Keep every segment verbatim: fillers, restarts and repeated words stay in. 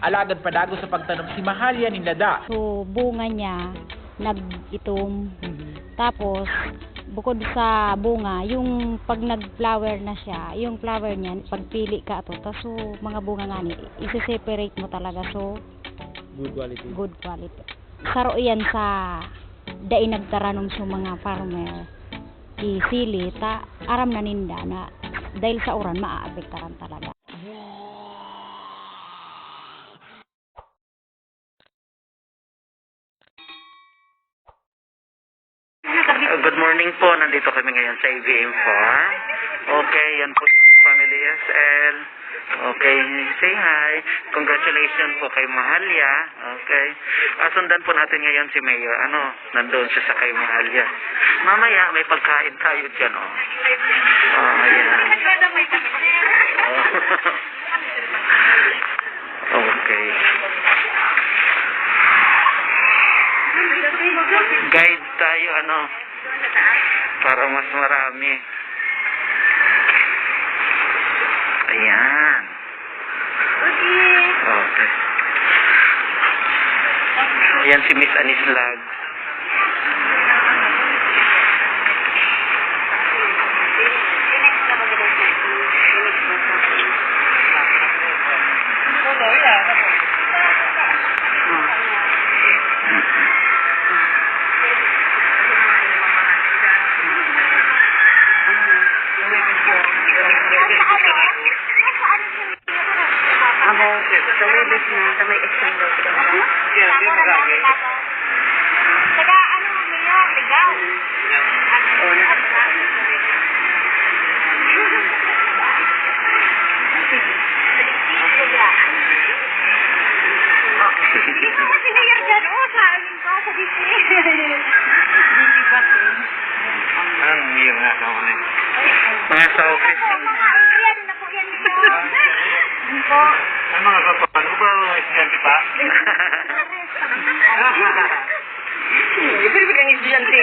Alagad padagos sa pagtanom si Mahalia nin lada. So, bunga niya, nag-itom. Mhm. Tapos, bukod sa bunga, yung pag nag-flower na siya, yung flower niya, pagpili ka ato, tas so, mga bunga nga ni, isi-separate mo talaga. So, Good quality. Good quality. Saro iyan sa dai nagtaranom sa mga farmer, ki sili, ta aram na ninda na dahil sa uran, maaapektaran talaga. Uh, Good morning po. Nandito kami ngayon sa A V M Farm. Okay, yan po yung Family S L. Okay, say hi. Congratulations po kay Mahalia. Okay. Ah, sundan po natin ngayon si Mayor. Ano, nandoon siya sa kay Mahalia. Mamaya, may pagkain tayo dyan, oh. Oh, ayan. Oh. Okay. Guide tayo, ano, para mas marami. Ayan. Okay. Ayan si Miss Anis Vlog. Amo, sa Webes na, sa may exam daw sila. Kaya, di magagay. Taga ano, Mayor? Ligao. Oh, na. Hindi ko kasi Mayor dyan, oh, sa amin ko, sa D C. D C pa, eh. Ang iyo nga sa ulit. Mga sa office. Yan na po yan. Yan po. Ang mga kapatid mo ba, estudyante pa? Pwede ba kang estudyante?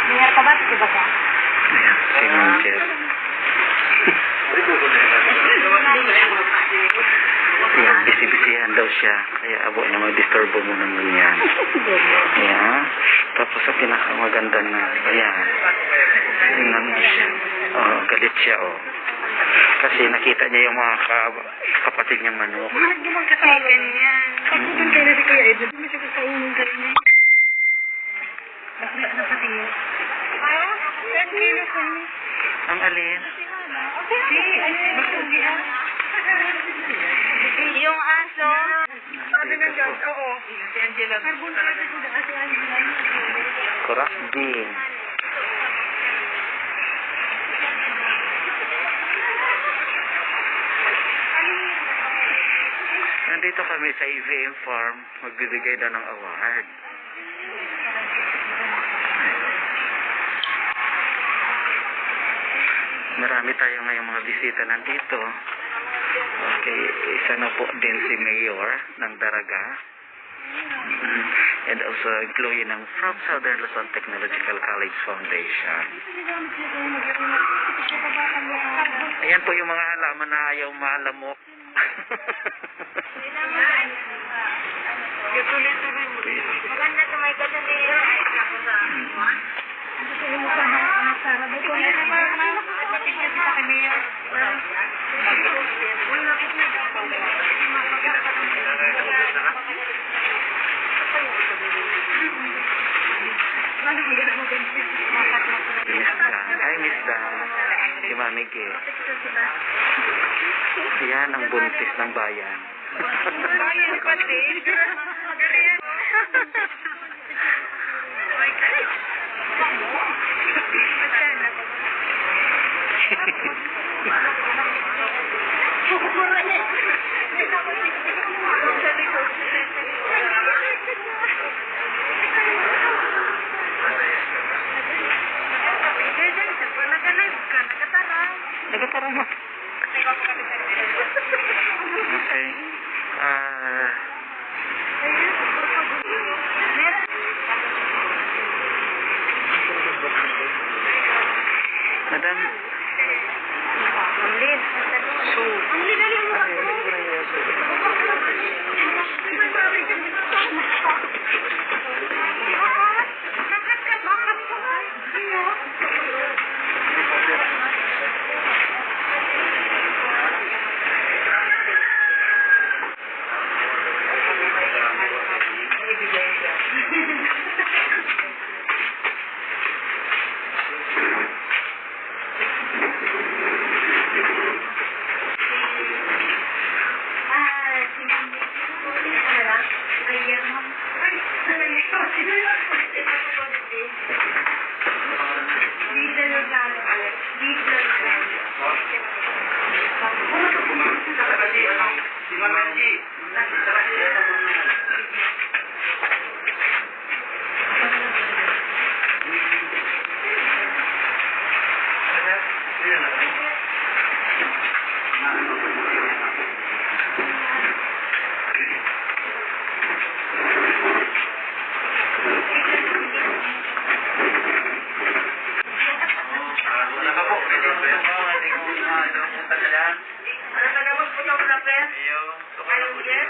Mayar ka ba? Di ba ka? Ayan, si Ma'am Jess. Ayan, busy-busyhan daw siya. Kaya abo na mag-disturbo mo ng ganyan. Ayan. Tapos sa pinakamaganda na, ayan. Tingnan mo siya. Oh, galit siya, oh. Kasi nakita niya yung mga ka- kapatid niyang manok. Ay, ganyan. Pag doon kayo na si Kuya Edwin, hindi siya sa unong ganyan. Bakla na pati yun. Ah, ten kilo kami. Ang alin? Hindi, ay, makugi ah. Yung aso. Sabi ng guard, oo. Si Angela. Carbon copy ko na si Angela. Kuras din. Nandito kami sa A V M Farm, magbibigay daw ng award. Marami tayo ngayong mga bisita nandito. Okay, isa na po din si Mayor ng Daraga. Mm, and also employee ng from Southern Luzon Technological College Foundation. Ayan po yung mga halaman na ayaw malamok. Maganda sa may gasolina. Miss Dan. Hi, Miss Dan. Si Mami G. Yan ang buntis ng bayan. Nagkataran mo. Okay. Ah, Madam. So, Wala pa po. Pwede po yung mga, hindi ko mga, ano, punta na lang. Ano, taga mo, photographer? Iyo. Ayun, yes.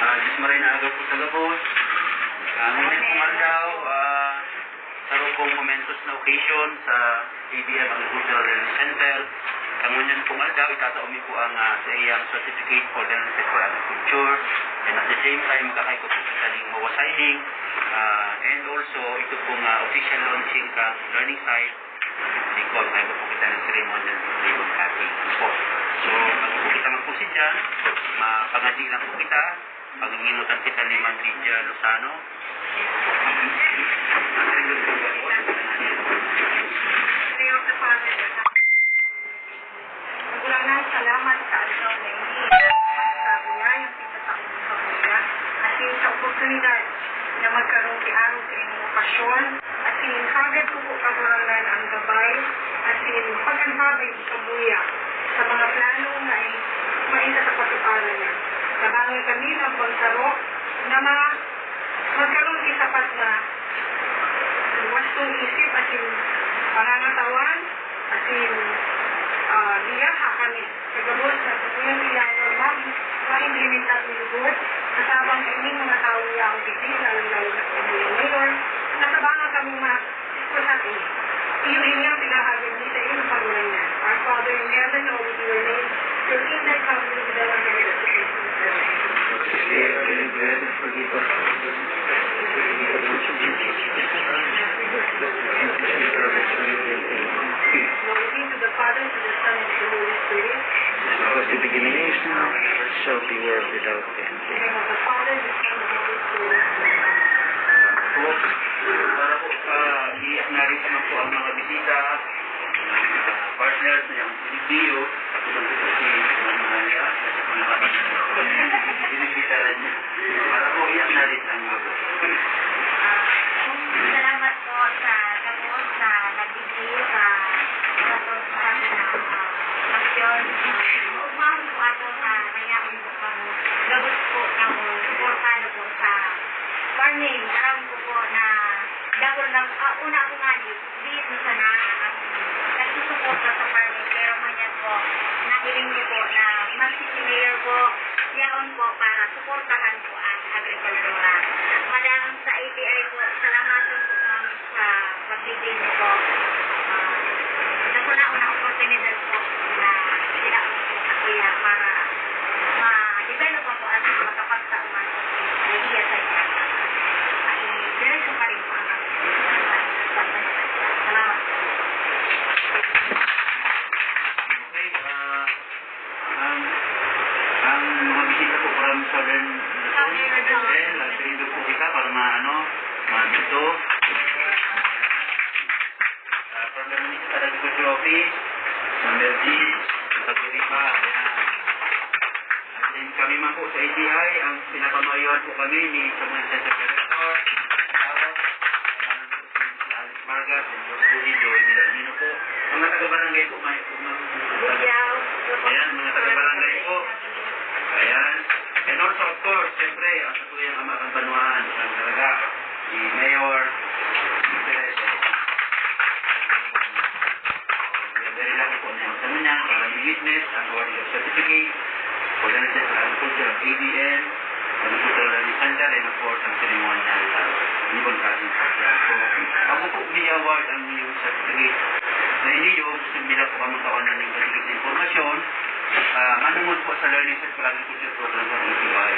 Ah, Diyos maray na agaw po sa gabos. Ah, ngunyan pong aldaw, ah, saro pong momentous na occasion sa A B M Agricultural Learning Center. Sa ngunyan pong aldaw, itatao mi po ang, ah, sa iyang Certificate for Learning for Agriculture. And at the same time, magkakaigwa po kita ning MOA signing. Ah, and also, ito pong, ah, official launching kang learning site. Di ko, may po kita ng ceremonial ribbon cutting po. So, bago po kita mag-proceed dyan, mapangadi lang po kita. Paghingimutan kita ni Ma'am Lydia Lozano. Magulang na salamat sa aldaw na ini, sa biyayang pinatao mo sa kanila, asin sa oportunidad na magkaroon ki Aro sa inyong okasyon, asin hagad ko po, Kagurangnan, ang gabay, asin pag-antabay sa buya, sa mga plano na i-, maisa sa katuparan na. Tabangi kami ng pagsaro na ma-, magkaroon ki sapat na wastong isip asin pangangatawan, asin, ah, diyaha kami sa gabos na sasuyang kailangan ma-, ma-implementar ni Lord, katabang sa ining mga tawong yaon digdi, lalong-lalo na sa Mayor, na tabangan kami ma-, Iyo ini ang pinahagad mi sa iyong Kagurangnan. Our Father in heaven, hallowed be your name. Your kingdom come, your will be done on earth as it is in heaven. Glory be to the Father, to the Son, and to the Holy Spirit. As was the beginning, is now, and ever shall be, world without end. Name of the Father, the Son, and the Holy Spirit. Para po, ah, iiyak na rin naman po ang mga bisita, mga partners na yung video, at ilang po si Ma'am Maria, at saka mga binibisita rin niya. Para po, iyak na rin ang mga. Salamat po sa gabos na nagbibigay sa, sa, sa, sa, ah, aksyon. Ugma po ato sa kaya Gabos po kamo, suportado po sa farming. Aram ko po na dakul na, ah, una ako ngani, diin sana ang nagsusuporta sa farming. Pero ngunyan po, nahiling ko po na magsi-, si Mayor po, yaon po para suportahan po ang agrikultura. Madam sa A T I po, salamatan po kami sa pagbibigay niyo po. Ah, sa una-una oportunidad po na sila po sa kuya para ma-develop po ang makapagtao man sa idea sa inyo. Ay, diretso pa rin po ang pagpasalamat. Salamat po. Okay, ah, Ang, ang mga bisita po from Southern Luzon, Southern Luzon. Ayan, nagpinindot po kita para ma-, ano, ma-, dito. Ah, from the Municipal Agriculture Office, Ma'am Melvin, Katolika, ayan. At then kami man po sa A T I, ang pinapamayohan po kami ni Samuel Center Director, Alex Vargas, and Rosely Joy Milanino po. Mga taga-barangay po, may, mga, Bugyaw. Ayan, mga taga-barangay po. Ayan. And also, of course, siyempre, ang satuyang ama kan banwaan, ang talaga, si Mayor Perez. Unit, ang awarding of certificate, organization for agriculture of A B M, agricultural learning center, and of course, ang ceremonial na ribbon cutting sa siya. So, bago po may award ang inyong certificate na inyo, gusto nila po kami kawanan ng certificate na impormasyon, ah, manungod po sa Learning Site for Agriculture Program sa E T I.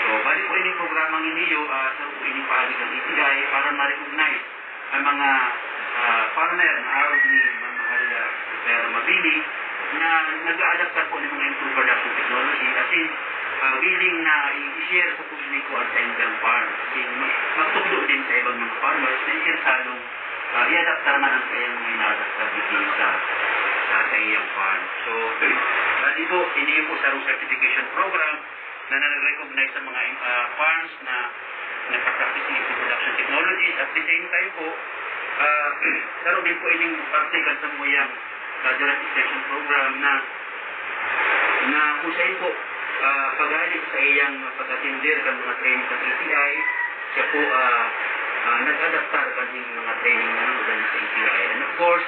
So, bali po ining programang inyo, ah, sa po ining paagi ng E T I para ma-recognize ang mga, ah, farmer na arog ni Ma'am Mahalia Rivera Mabini na nag-aadaptar po ng mga improved production technology, as in, ah, willing na i-share sa publiko ang sa indang farm. As in, ma-, magtukdo din sa ibang mga farmers na interesadong, ah, i-adaptar man ang kayang mga inaadaptar dito sa, sa, sa iyang farm. So, bali po, ini po sa certification program na nag-recognize sa mga, ah, farms na nagpa-practice ng production technologies. At the same time po, ah, laro din po ining parte kan samuyang, ah, direct extension program na, na kung saan po, ah, paghali sa iyang pag-atender kan mga training sa E T I, siya po, ah, ah, nag-adaptar kan mga training na nanggaling sa E T I. And of course,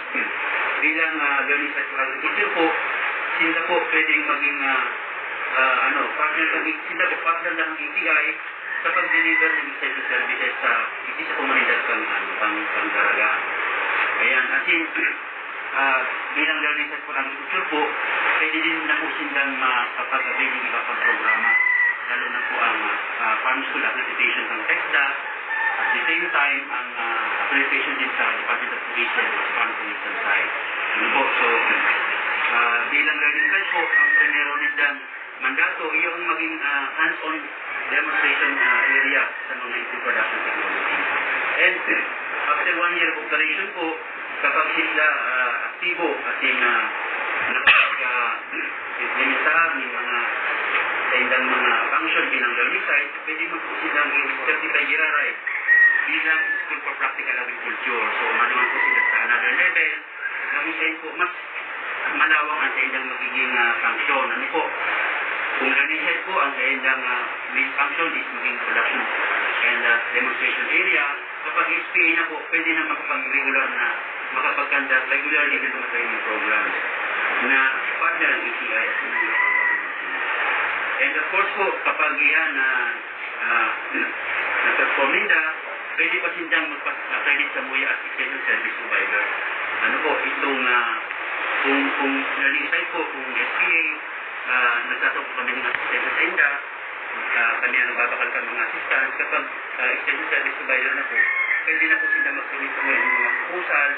bilang, ah, learning psychology teacher po, sila po pwedeng maging, ah, ah, ano, partner kan, sila po partner ng E T I sa pag-deliver ng essential services sa, sa komunidad kan, ano, kan, kan Daraga. Ayan, as in, ah, bilang learning psychology teacher po, pwede din na po sindang makapag-avail ng iba pang programa, lalo na po ang, ah, farm school accreditation ng TESDA, at the same time, ang, ah, accreditation din sa Department of Tourism, sa Farm Tourism side. Ano po? So, ah, bilang learning site po, ang primero nindang mandato, iyo ang maging, ah, hands-on demonstration, ah, area sa mga food production technology. And after one year of operation po, kapag sila, ah, aktibo at in, ah, nakapag, ah, implementar ng mga sa indang mga function bilang learning site, pwede mo po silang i-certify, giraray bilang school for practical agriculture. So, maduman po sila sa another level, na kung saan po mas malawak ang sa indang magiging, ah, function. Ano po? Kung learning site po, ang sa indang, ah, main function is maging production and, ah, demonstration area. Kapag S P A na po, pwede na makapag-regular na, makapag-conduct regularly ng mga training programs na partner ang E T I at ng mga pang-government. And of course po, kapag iyan na, ah, na-perform ninda, pwede pa sindang magpa-accredit sa MUYA as extension service provider. Ano po, itong, ah, kung, kung learning site po, kung S P A, ah, nagtatao po kami ng assistance sa inda, ah, kami ang nagbabakal kan mga assistance. Kapag, ah, extension service provider na po, pwede na po sila mag-submit sa mga, mga proposals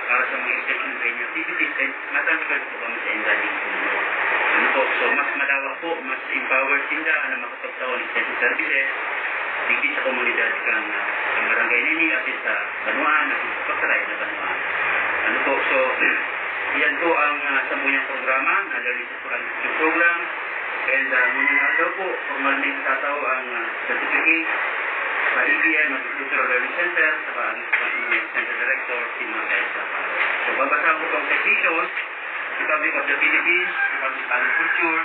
para sa mga extension training activities, and matransfer po kami sa inda din po. Ano po? So, mas malawak po, mas empowered sila na makapagtao ng extension services digdi sa komunidad kan, ah, kan barangay nini, asin sa banwaan, asin sa pagsaray na banwaan. Ano po? So, yan po ang, ah, samuyang programa na Learning Site for Agriculture Program. And, ah, ngunyan aldaw po, formalmente tatao ang, ah, certificate sa E B M Agricultural Learning Center, sa Agricultural Center Director, si Ma'am Elsa Paro. So, babasahon ko po ang citation, Republic of the Philippines, Department of Agriculture,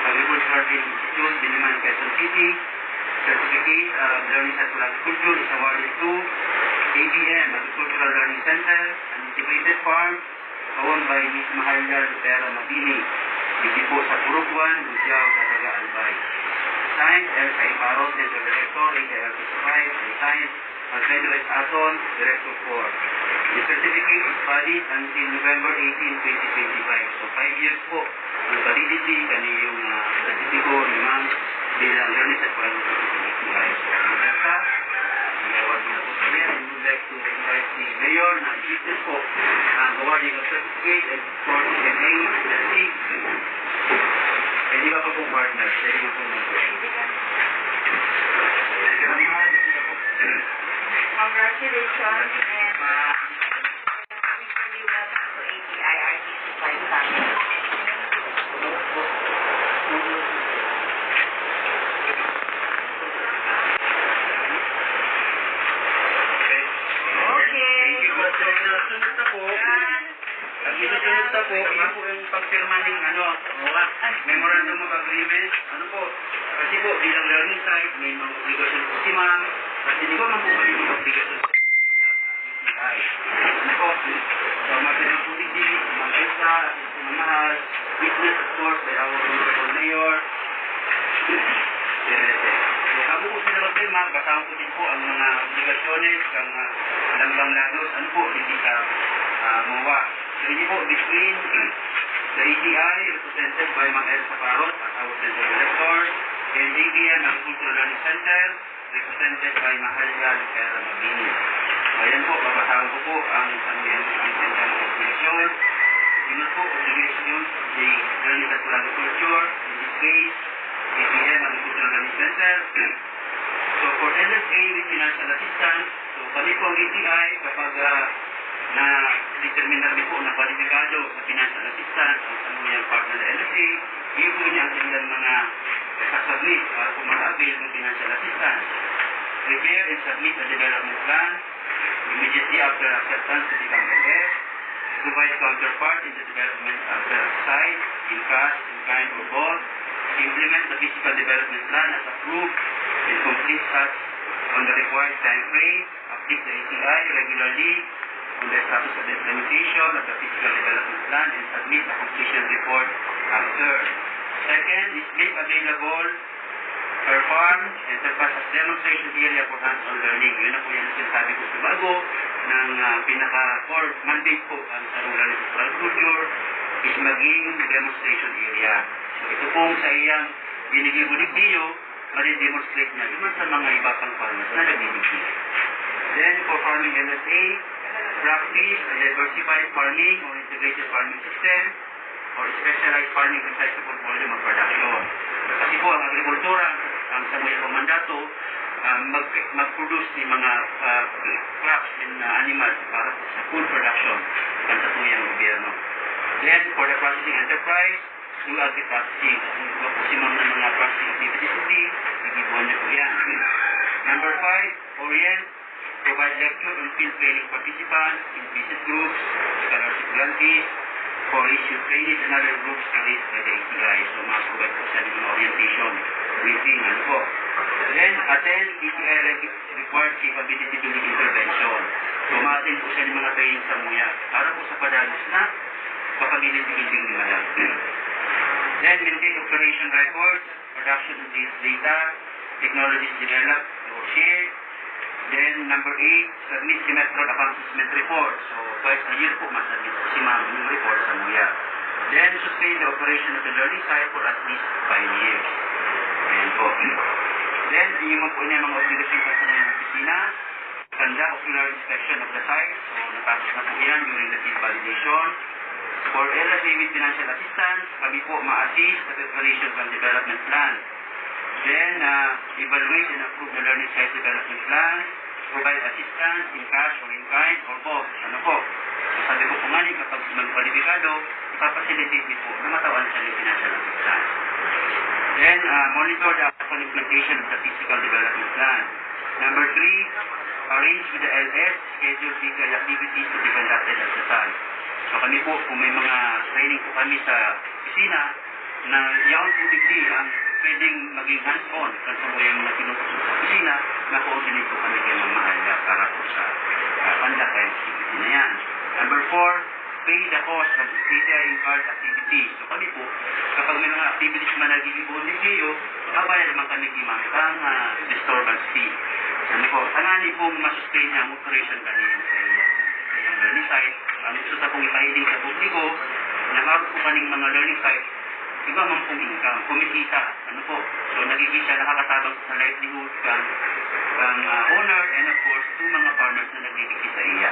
Agricultural Training Institute, Diliman, Quezon City. Certificate of Learning Site for Agriculture is awarded to A B M Agricultural Learning Center, an integrated farm, owned by Miss Mahalia Lupera Mabini, digdi po sa Purok one, Budiao, Daraga, Albay. Signed, Elsa Iparo, Center Director, H I R T five, and signed, Alfredo S. Aton, Director four. The certificate is valid until November eighteen, twenty twenty-five. So, five years po ang validity kan iyong, ah, sertipiko ni Ma'am bilang learning site for agriculture. So, maganda. May award na po siya. And would like to invite si Mayor na i-witness po ang awarding of certificate and for Q and A, I think. And iba pa pong partners, pwede mo pong mag-join. Congratulations and officially welcome to A T I R T C five family. Okay. Thank you po. Sunod na po. Ang isusunod na po, yun po yung pagpirma ng, ano, memorandum of agreement. Ano po? Kasi po, bilang learning site, may mga obligasyon po si ma'am. Kasi di ba, ma'am, po, may mga obligasyon po si ma'am? Ay. Ano po? So, mabilis po, hindi, ma'am, Sa mga mahal, witness, of course, by our Honorable Mayor. Eh, eh, habang po sila magpirma, basahon ko din po ang mga obligasyones ng, ah, Lambang Lanos, ano po, hindi sa, ah, MOA. So, hindi po, between the A T I, represented by Ma'am Elsa Parot, as our Central Director, and A T M, ang Cultural Learning Center, represented by Mahalia Lucera Mabini. So, ayan po, babasahon ko po ang sanuyang ang kanyang obligation. Yun po, obligation of the Learning Cultural Culture, in this case, A T M, ang Cultural Learning Center. So, for L S A with financial assistance, so kami po ang A T I, kapag, ah, na-determine namin po na kwalipikado sa financial assistance ang sanuyang partner na L S A, iyo po niya ang kanilang mga sasubmit para po maka-avail ng financial assistance. Prepare and submit a development plan immediately after acceptance to the L S A. Provide counterpart in the development of the site, in cash, in kind, or both. Implement the physical development plan as approved and complete such on the required time frame. Update the A T I regularly on the status of the implementation of the physical development plan and submit a completion report after. Second is make available, perform, and surpass as demonstration area for hands-on learning. Yun na po yung sinasabi ko sa bago ng, ah, pinaka-core mandate po ang sa Rural Infrastructure Culture is maging demonstration area. So, ito pong sa iyang binigay mo digdiyo, ma-demonstrate niya naman sa mga iba pang farmers na nagbibigay. Then, for farming L S A, practice a diversified farming or integrated farming system or specialized farming besides the portfolio of production. Kasi po, ang agrikultura, ang sa mga pang mandato, ah, mag-, mag-produce ng mga, ah, crops and, ah, animals para po sa food production ng satuyang gobyerno. Then, for the processing enterprise, through agri-processing. Kung po si mga, mga processing activities, hindi, igibuhan niyo po yan. Number five, orient, provide lecture and field training participants in business groups, scholarship grantees, for issue trainees and other groups arranged by the A T I. So, mga provide po siya ng mga orientation, briefing, ano po. Then, attend A T I reg-, required capability building intervention. So, ma-attend po siya ng mga training sa MOA para po sa padagos na kapability building ni Madam. Then, maintain operation records, production of these data, technologies developed or shared. Then, number eight, submit semestral accomplishment report. So, twice a year po, masubmit po si Ma'am yung report sa MOA. Then, sustain the operation of the learning site for at least five years. Ayan po. Then, yung mga po niya, mga obligasyon pa sa mga opisina, conduct ocular inspection of the site. So, natapos na po yan during the field validation. For L S A with financial assistance, kami po ma-assist sa preparation ng development plan. Then, ah, evaluate and approve the learning site development plan, provide assistance in cash or in kind or both. Ano po? So, sabi ko po nga ni, kapag magkwalipikado, ipapacilitate niyo po na matawan siya ng financial assistance. Then, ah, monitor the actual implementation of the physical development plan. Number three, arrange with the L S schedule physical activities to be conducted at the site. So, kami po, kung may mga training po kami sa opisina, na yaon po digdi ang pwedeng maging hands-on kan samuyang mga tinututok sa opisina, na-coordinate po kami kay Ma'am Mahalia para po sa, ah, conduct ng activity na yan. Number four, pay the cost of special incurred activities. So, kami po, kapag may mga activities man nagbibibuon ni Gio, babayad naman kami kay Ma'am ang, ah, disturbance fee. Ano po, tanani pong masustain niya ang operation kanina sa iyang, sa iyang learning site. Ang gusto ta pong ipahiling sa publiko, na maabot po kaning mga learning site, iba man pong income, kumikita, ano po. So, nagiging siya nakakatabang sa livelihood kang, kang, ah, owner and of course, yung mga farmers na nagbibigay sa iya.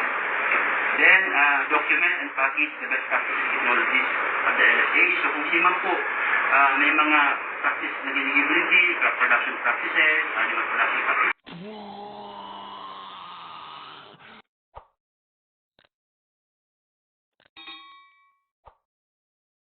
Then, ah, document and package the best practices technologies of the L S A. So, kung si man po, ah, may mga practice na ginigibrinti, crop production practices, animal production practices,